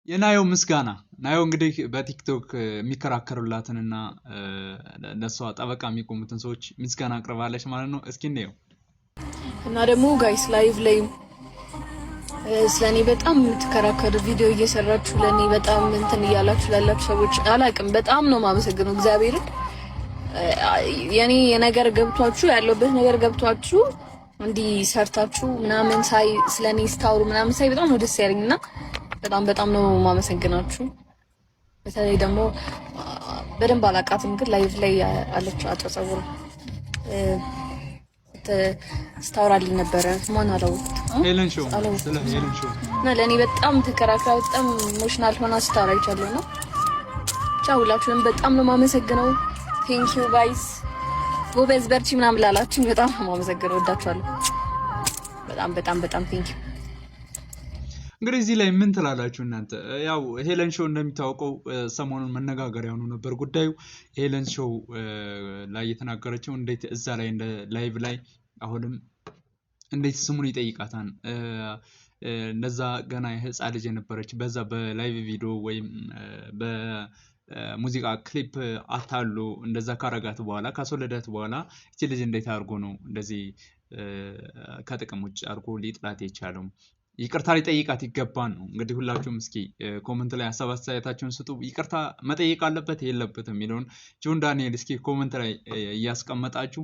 የናዮ ምስጋና። ናዮ እንግዲህ በቲክቶክ የሚከራከሩላትንና ለእሷ ጠበቃ የሚቆሙትን ሰዎች ምስጋና አቅርባለች ማለት ነው። እስኪ እንየው። እና ደግሞ guys፣ live ላይ ስለኔ በጣም የምትከራከሩ፣ ቪዲዮ እየሰራችሁ ለኔ በጣም እንትን እያላችሁ ላላችሁ ሰዎች አላቅም፣ በጣም ነው የማመሰግነው እግዚአብሔርን። የኔ የነገር ገብቷችሁ፣ ያለሁበት ነገር ገብቷችሁ፣ እንዲህ ሰርታችሁ ምናምን ሳይ፣ ስለኔ ስታወሩ ምናምን ሳይ በጣም ነው ደስ ያለኝ እና በጣም በጣም ነው የማመሰግናችሁ። በተለይ ደግሞ በደንብ አላውቃትም፣ ግን live ላይ አለች አጭር ፀጉር ስታወራልኝ ነበረ። ማን አላወኩትም። ሄለን ሾው፣ ስለ ሄለን ሾው። እና ለእኔ በጣም ተከራክራ፣ በጣም emotional ሆና ስታወራ አይቻለሁ። ነው ብቻ ሁላችሁንም በጣም ነው የማመሰግነው። Thank you guys። ጎበዝ፣ በርቺ ምናምን ላላችሁኝ በጣም ነው የማመሰግነው። ወዳችኋለሁ። በጣም በጣም በጣም thank you። እንግዲህ እዚህ ላይ ምን ትላላችሁ እናንተ? ያው ሄለን ሾው እንደሚታወቀው ሰሞኑን መነጋገሪያ ሆኖ ነበር ጉዳዩ። ሄለን ሾው ላይ የተናገረችው እንዴት እዛ ላይ እንደ live ላይ አሁንም እንዴት ስሙን ይጠይቃታል? እነዛ ገና የህፃን ልጅ የነበረች በዛ በ live ቪዲዮ ወይም በሙዚቃ ክሊፕ አታሎ እንደዛ ካረጋት በኋላ፣ ካስወለዳት በኋላ እቺ ልጅ እንዴት አድርጎ ነው እንደዚህ ከጥቅም ውጭ አድርጎ ሊጥላት የቻለው? ይቅርታ ሊጠይቃት ይገባል ነው። እንግዲህ ሁላችሁም እስኪ comment ላይ ሀሳብ አስተያየታችሁን ስጡ። ይቅርታ መጠየቅ አለበት የለበትም የሚለውን ጆን ዳንኤል እስኪ comment ላይ እያስቀመጣችሁ